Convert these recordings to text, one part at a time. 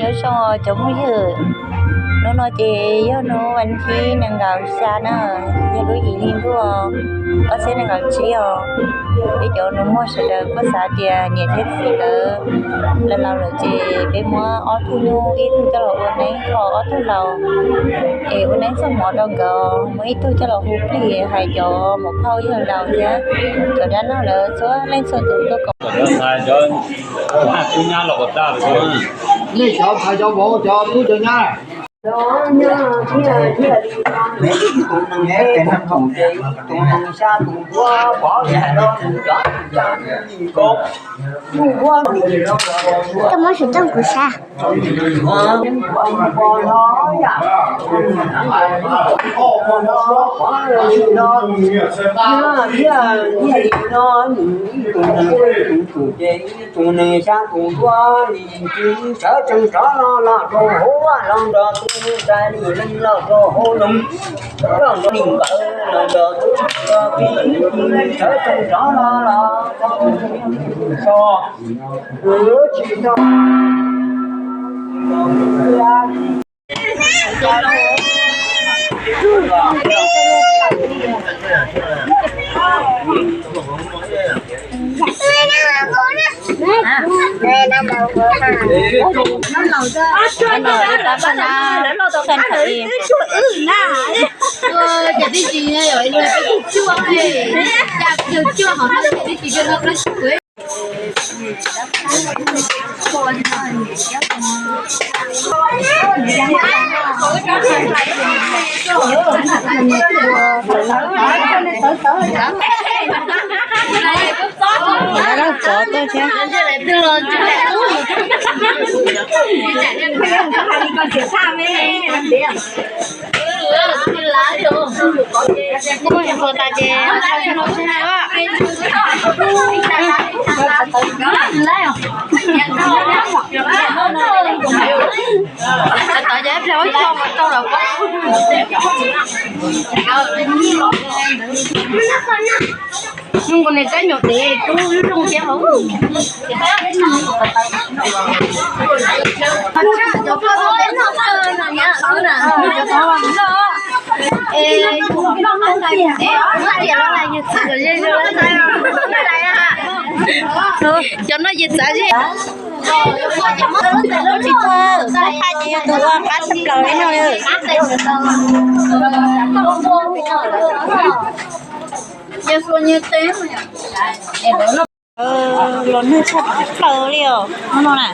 Nyob zoo cov phooj ywg, hnub no ces yog hnub vas thib nees nkaum xya na, yog lub yim hli ntuj ob txhiab nees nkaum tsib os. Peb cov nus muag sawv daws kuj xav tias niam thiab txiv lawv laus laus lawm ces peb muab ob tug nyuj, ib tug coj los ua neeb, ho ob tug laus es ua neeb txoj hmoov rau nkawd, muab ib tug coj los hu plig hais cov muam phauj yawg laus thiab cov dab laug lawv txhua leej txhua tus tuaj koom. Nej cov ntxhais cov vauv cov tub cov nyab, koj muab xov tooj kuv sav. Tus neeg xya tus duab li tis sawv tsees rov los los rau hauv vaj los nrog tus ntxhais li leej los rau hauv loog, los nrog li nkawd los nrog tus ntxhais li tis sawv tsees rov los los so, tsis tau. Pov tuaj thiab. Muaj qhov tas ces tov ces ib pliag ua tau mus tau lawm pob. Nws koj niag kab nyuam dev tub zoo thiab hauv. Cov no ces txav zeb. Tsis tau, tau qab ces yog tus ua qab tshaj plaws li no. Los nag tshaj plaws li os no na.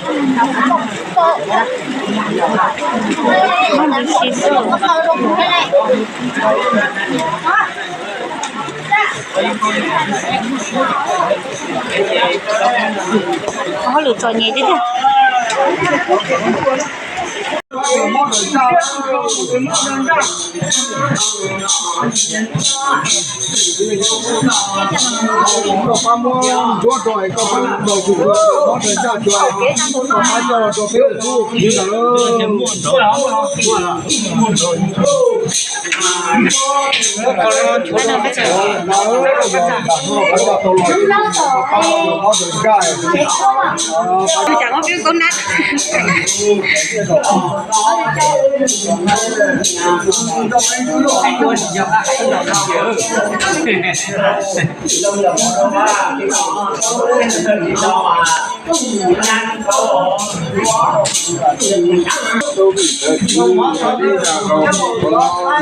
Hauj lwm txom nyem tiag tiag.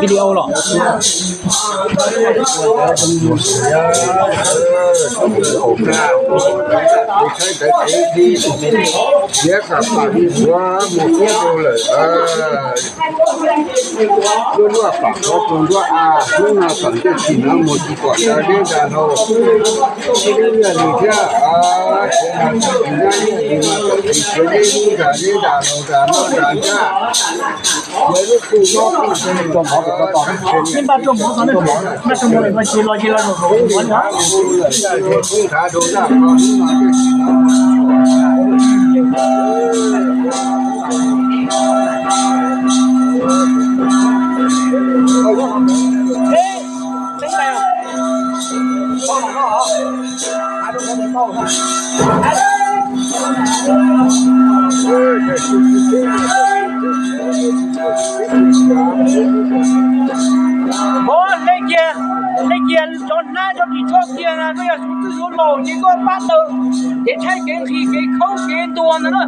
Video los. Thiab kam pam ib suav mus thiab rau lawm. Luaj luaj pam qhov tus nruab a, hnub no txawm ntiaj txim no mus tsis pom nta deb nta laug. Ib lub yog li thiab, ib lub yog li mas txawm tsis siav deb hnub nta deb nta laug nta noj nta ntsaj. Yog lub kub no kub rau mov, rau mov, rau mov, rau mov, rau mov, rau mov, rau mov. Ov, hle kiag, hle kiag cov hnab cov ris tsho kiag na, koj yog suav txwj suav laus ces koj pab tawm kev tshaib kev nqhis kev khaub kev ntuag ntag na.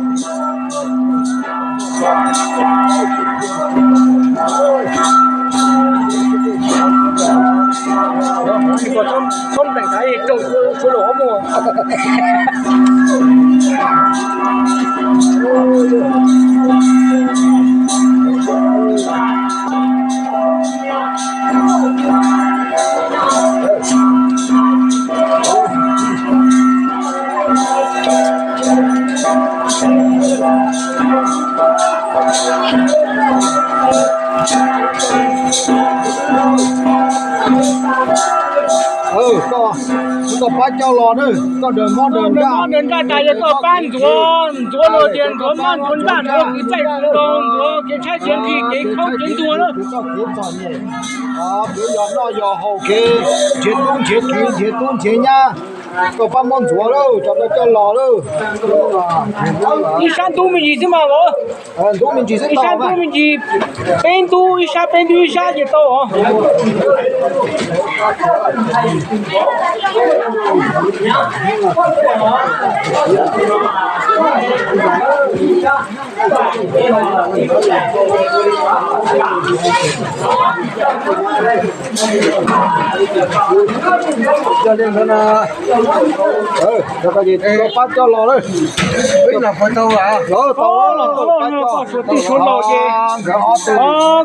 Txhob nplees, suav laus muaj. Koj pab coj los na, koj daws mob daws ntsaj tas yog koj pab ntxuav, ntxuav los tias ntxuav mob ntxuav ntsaj ntxuav kwv txhiaj kwv npog ntxuav kev tshaib kev nqhis kev khaub kev ntuag na. Kev yog noj yog haus kev nrhiav tub nrhiav kiv nrhiav tub nrhiav nyab, koj pab muab ntxuav lawm, coj los lawm. Ib sab ntub me ntsis xwb mas los. Ib sab ntub me ntsis, peb ntub ib sab peb ntub ib sab ces tau os. Pab coj los lawm. Los tau, los tau, los tau, suav tij suav laus ces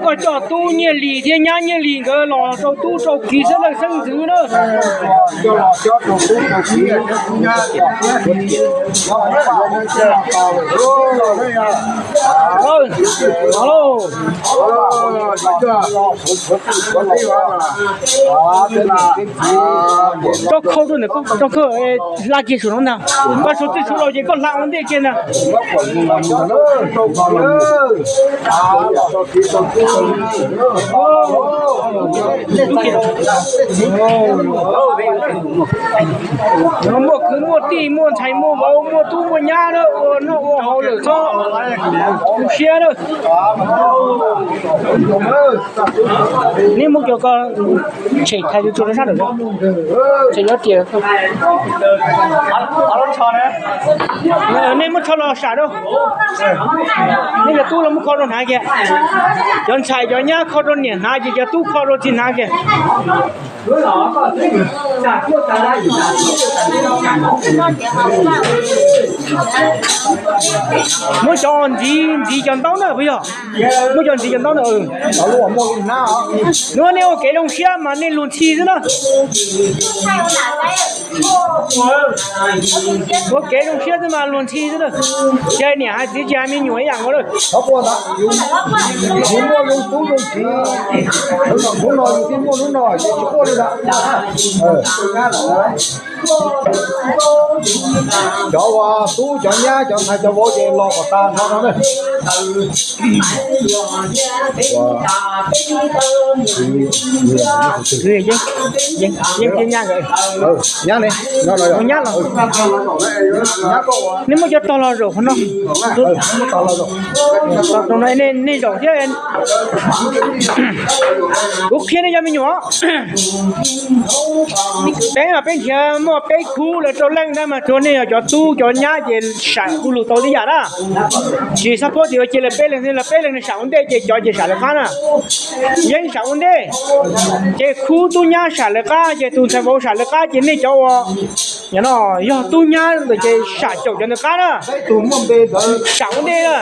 koj coj tub Nyiaj Lis thiab nyab Nyiaj Lis nkawd los rau tub rau kiv xeeb leej xeeb ntxwv na. Rau khau rau ntawm koj, rau khau hla kiag saum no ntag. Koj suav tij suav laus ces koj hla ua ntej kiag ntag. Muaj kwv muaj tij muaj ntxhais muaj vauv muaj tub muaj nyab na, ua noj ua haus lawm txhob tu siab na. Nej muab cov ko tshem thaiv tsuas rau sab ntawm, tshem yuav tias nej muab tsho los sam rau. Nej cov tub los muab kho rau hnav kiag. Cov ntxhais cov nyab kho rau niam hnav ces cov tub kho rau txiv hnav kiag. Muab cov ntxiv ntxiv cov ntaub na puas yog? Muab cov ntxiv cov ntaub na. Nws nej ua kev zoo siab mas nej luag ntxhi xwb na. Ua kev zoo siab xwb mas luag ntxhi xwb na. Ces niam hais txiv tsis hais me nyuam ib yam nkaus lawm. Muaj zoo tub zoo kiv, hnub no yus thiaj muaj hnub no ces tsis quaj li lawm. Cov uas tub cov nyab cov ntxhais cov vauv ces los kom tas nrho no na. Yeej thiab nyab nkawd. Nyab ne, nyab los. Nej muab cov tog los zaum qhov no. Nej zaum thiab. Kuv qhia nej cov me nyuam, peb mas peb nrhiav muaj peb khub lawv rau leej ntag mas tsuav nej yog cov tub cov nyab ces sam du lug tau tib yam na. Tsis xav phob tias ua cia lawv peb leeg, lawv peb leeg sam ua ntej ces cov ces sam lawv qab na. Yeej sam ua ntej, ces khub tub nyab sam lawv qab ces tus ntxhais vauv sam lawv qab ces nej cov ua no yog tub nyab ntawd ces sam caum cov ntawd qab na. Sam ua ntej na.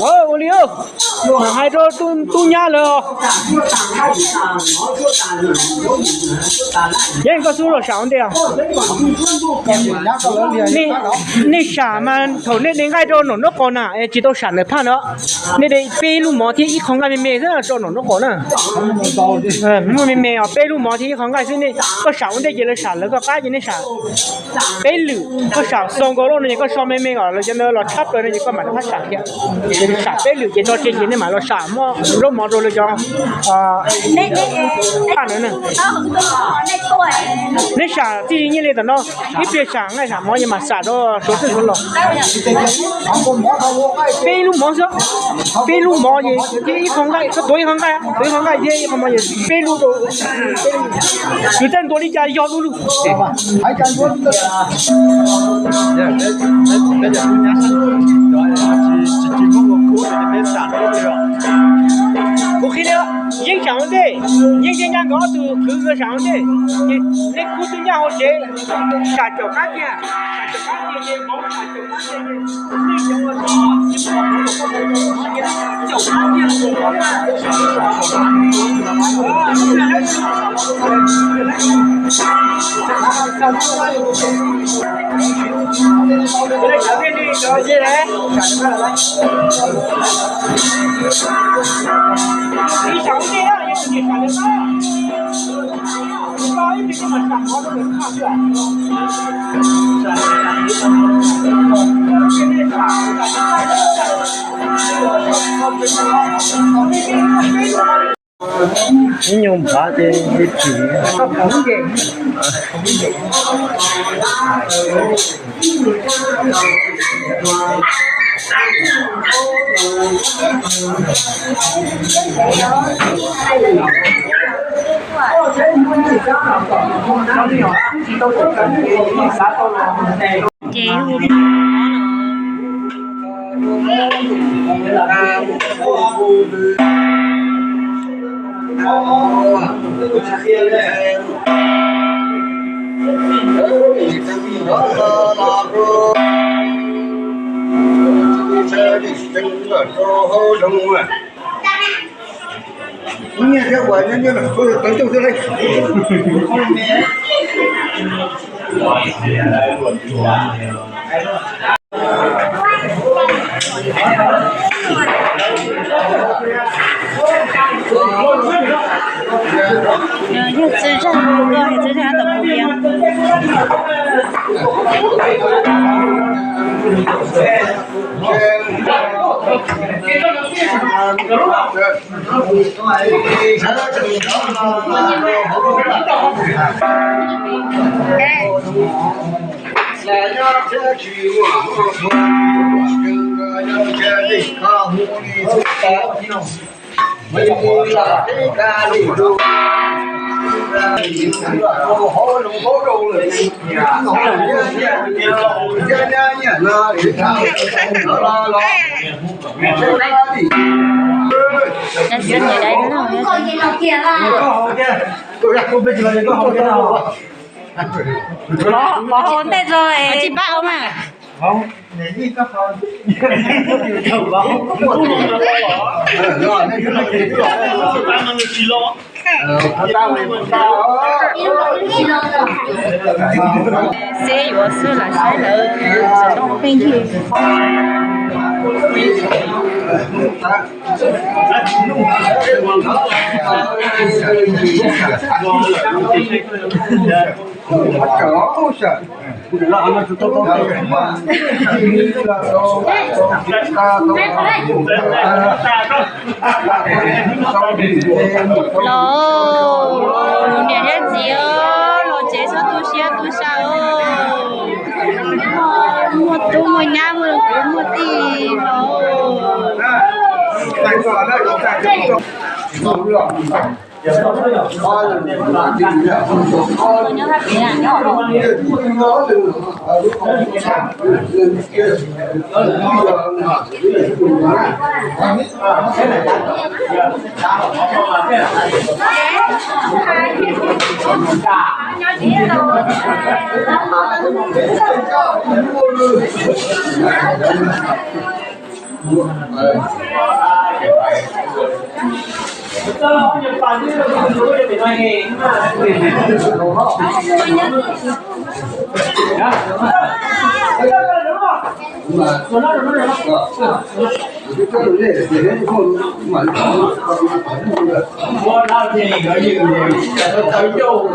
Ua li, hais rau tub nyab lawm. Yeej koj xub los sam ua ntej. Nej sam mas thaum nej de nqaij rau nom nraub qaum na es tsis tau sam ntawm phaj na. Nej de peb lub mov thiab ib qho nqaij me me xwb rau nom nraub qaum na. Muaj me me. Peb lub mov thiab ib qho nqaij xwb ne, koj sam ua ntej ces lawv sam lawv koj qab ces nej sam peb lwm, koj sam xo nkaus loj no ces koj so me me kom lawv cov ntawd los tshab plaws no ces koj mam rov qab sam thiab. Ces sam peb lwm ces tso tseg ces nej mam los sam muab zaub mov rau lawv cov paj ntawd na. Neb sam txij li nyiaj li tom no, ib pliag sam nqaij sam mov ces mam sam rau suav txwj suav los. Peb lub mov xwb, peb lub mov ces thiab ib qho nqaij, koj tuav ib qho nqaij, tuav ib qho nqaij thiab ib qho mov ces peb lub rau. Kwv txawj ntuas li cas yog lub lub. Kuv qhia li, Yeeb sam ua ntej, Yeeb thiab Nyab nkawd ob tug kwv nkawd sam ua ntej, nej kub tub nyab hauv tsev sam caum qab tiag, sam caum qab tiag ces vauv sam caum qab tiag. Ib nyuag nphav ces li tsis. Ces hu Yog txiv zaj, txiv zaj tom puv kiag. Pov hau ntej tso es tsis pab ua mas. Xib yuav xwb lam saib lawv tsis tau pheej yig. Los, niam thiab txiv, los tsev txhob tu siab tu sa os. Muaj tub muaj nyab muaj kwv muaj tij los. Coj nej los saib xwb yom.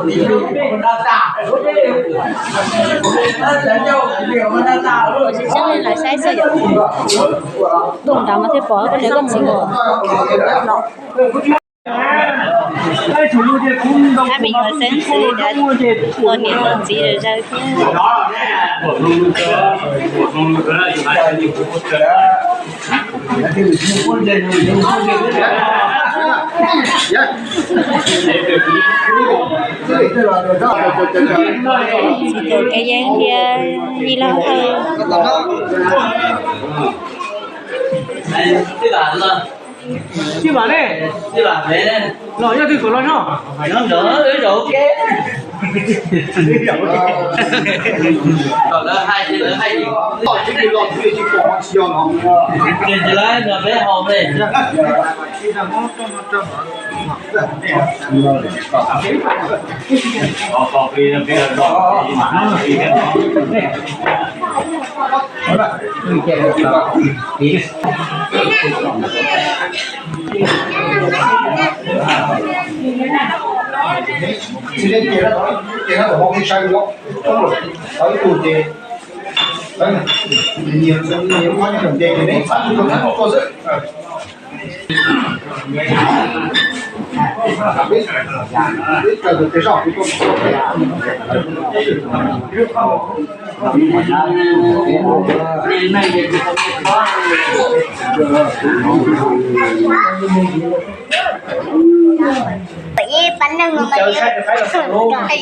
Tuaj nrad mas thiaj pom koj niam koj txiv los. Ab, me nyuam xeeb ntxwv ntawd tos niam tos txiv zawg thiab. Txiv tus Kab Yeeb thiab ib lauj hawj. Tij Vam ne? Los yog twg kom los nyob? Ib pab neeg no mas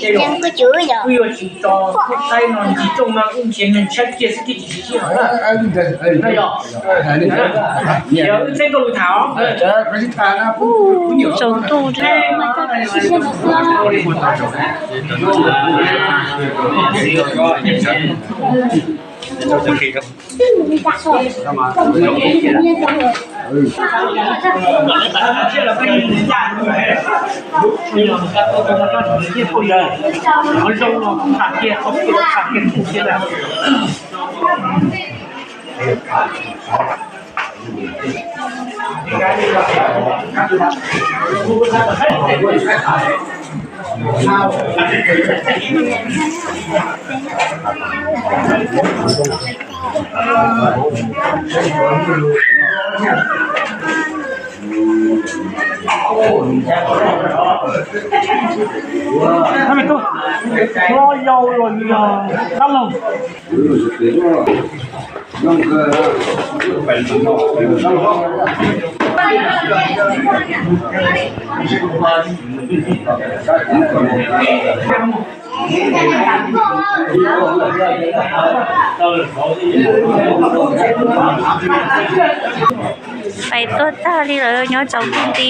yeej kuj cwv yog wb yuav tsis tso thuốc thaib no ntsis rooj no wb nrhiav neeg tshaib kiag xwb thiaj tsis sib sib haum na. Yog wb txeeb tuaj lus tham os. Tsaus ntuj. Los yau los yog dab laug. Pais tuaj tag li lawm, nyob tsaus ntuj nti.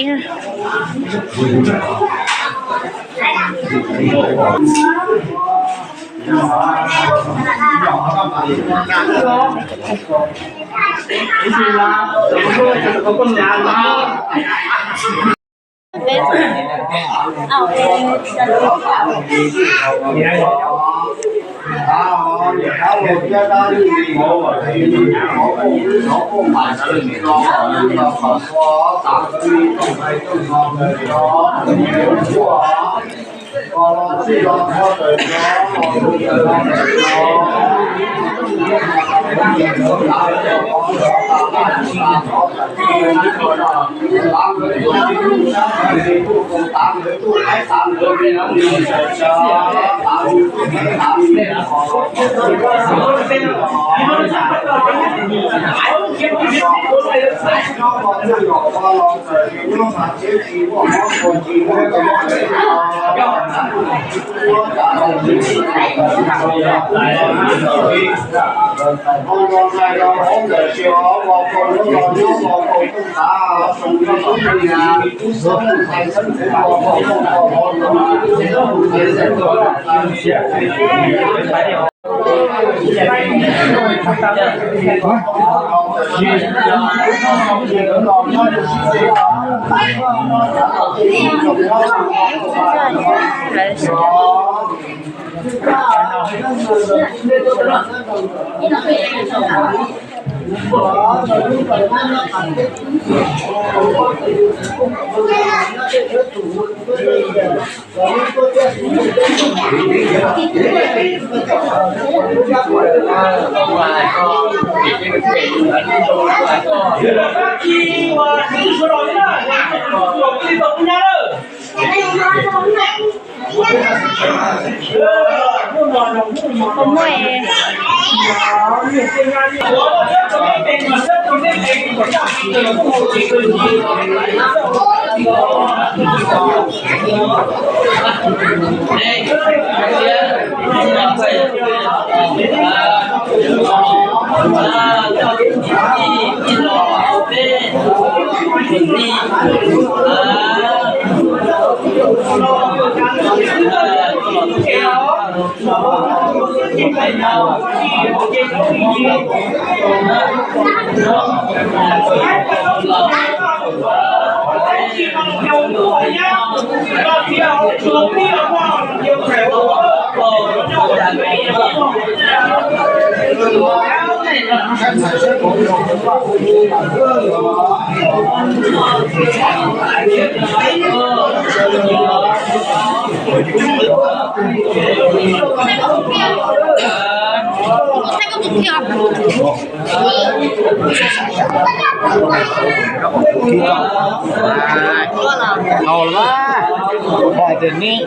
Tau lawm, hais tias neb.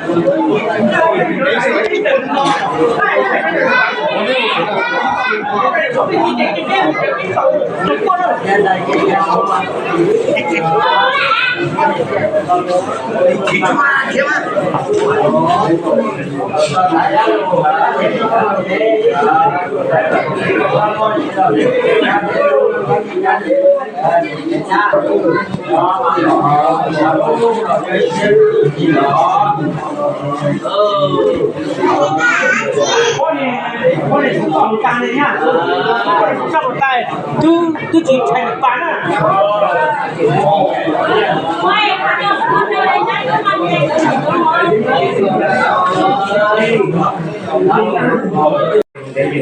Tub, tub tsis ntshai nws pa na.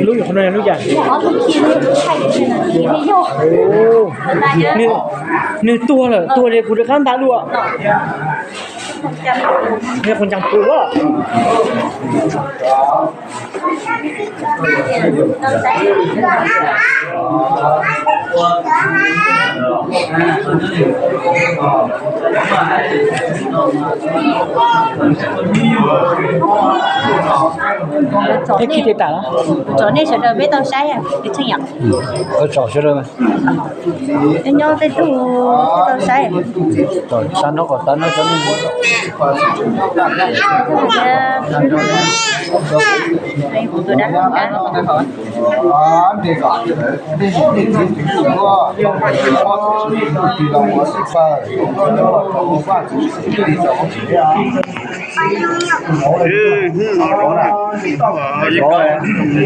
Lub, lub yam, nws tuag lawm, tuag li kuv rov qab nta dua. Nws qhov ncas pus. Peb khi tej tas los? Tsom nej sawv daws peb tau saib, tsom sawv daws. Nyob tej tug tau saib. Tsom sab nraub qaum taw no cov nej.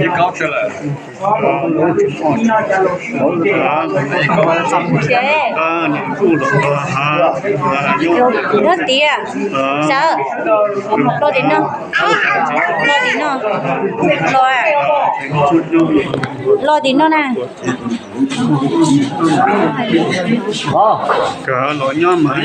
Ib kaub sawv lawm. Ib kaub, ib kaub. Nyob tiag, sawv, los tim no, los tim no, los, los tim no na. Kawg los nyob mas.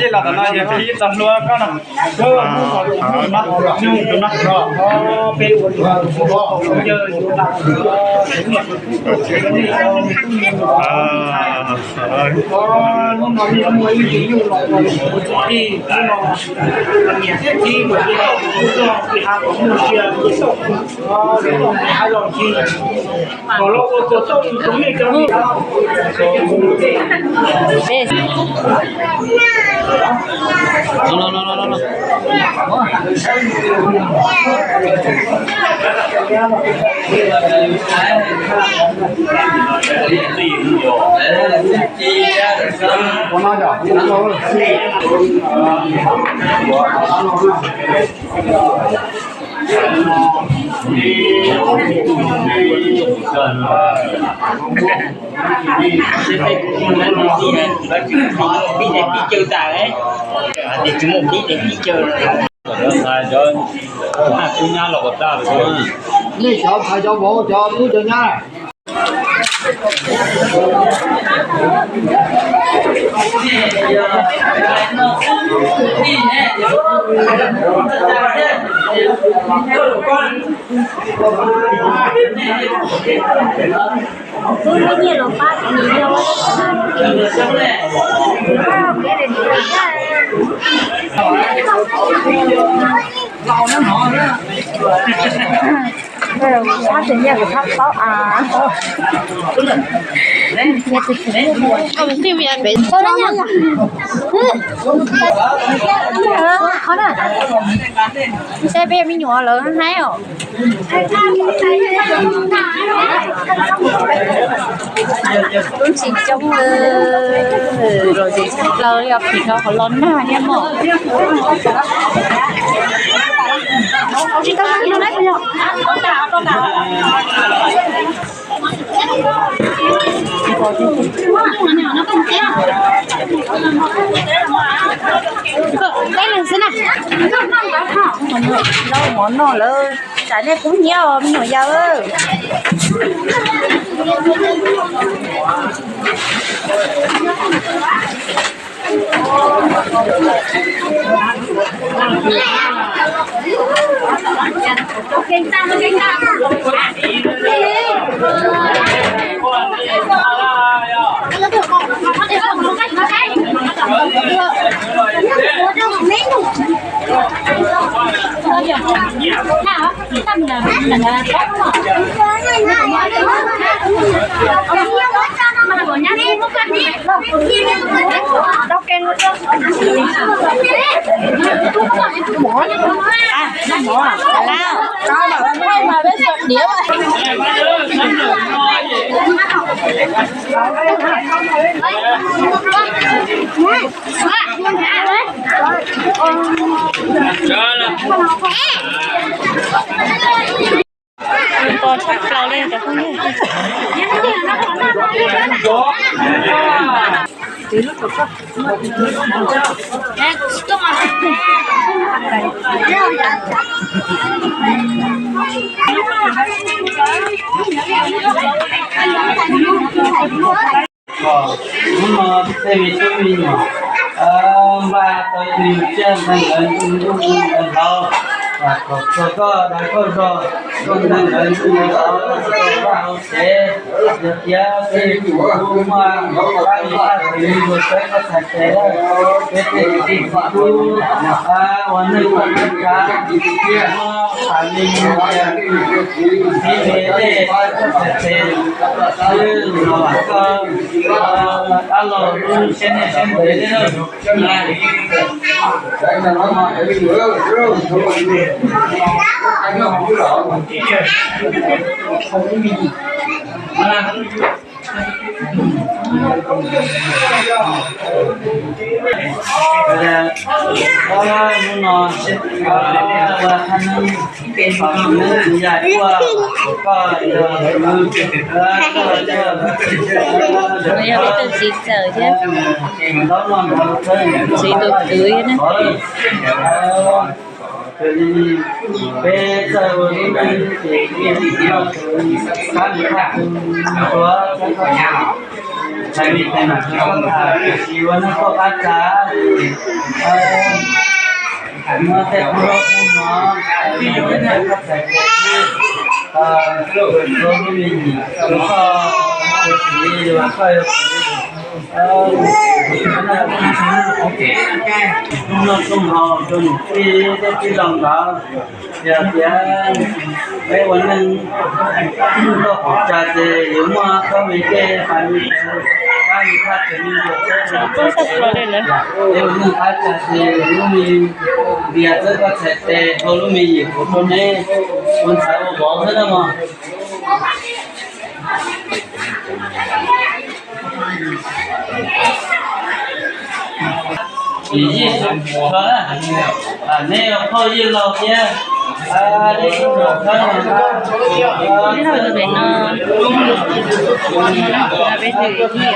Nej cov phais cov vauv cov tub cov nyab. Sab tseem yog thab paub a. Qhov na, ntshe peb yog me nyuam lawv hais os. Tsis coob, los tsis tshaj plaws li os, phim no qhov los nag thiab mog. Lauj mov noj lawm, tsam nej kub hnyiab os me nyuam yaus. Npo tshaj plaws li cov phooj ywg. Hnub no tej me tub me nyuam npaj tau ib pliag tsiaj ntxeev lawv ntuj ntuj ntawd hlauv, kom txog koj dag koj zog, koj ntxeev lawv ntuj ntawd hlauv, koj vaj hauv tsev, yog tias peb tus tub muaj pab me pab txiv yuav txawb koj txhais tes, peb tej kwv tij txiv tub ua neej txoj kev kav, muab pab me ntxhais me tej koj txhais tes, twb los koj dab laug lub siab nej siab ntev thiab na. Hnub no ua thaj neeb, neeb txiv yam kuaj koj, koj, yog ib tug txiv ntxawm thiab txiv tus kwv na. Peb txawj ua lub neej ces pab nws thaj, tuav koj, hais li tes nam koj tham, tiam sis ua neej koj qab tsa, muab tej qub zaub qub mov, koj txhais tes, koj lub me nyuam, koj ua txiv, koj ua txiv, noj txuj haus rau niam tij thiab tij laug ntawd. Yog tias peb ua neej txoj kev kav ces yuav muaj koj me tej hais me ntawd, pab me thaj txhais me ntawd, peb ua neej qab tsa ces lub me ntias txawb koj txhais tes, hau lub me yim kuv rau neb ua ntxhais ua vauv xwb na mog. Tsis yij sub no na, neb yog phauj yij laug thiab, neb sub no khawb no na. Peb tus yij,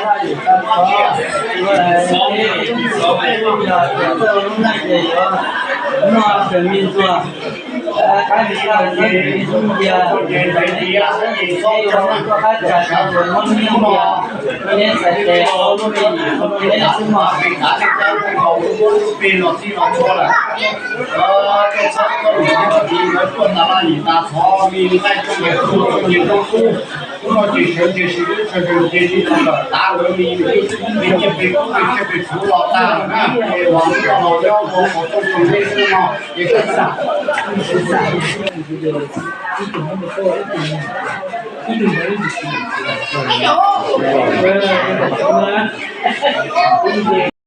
muaj tseem me ntsuag. Ib tug ntawd ib tug tsis, ib tug ntawd ib tug tsis.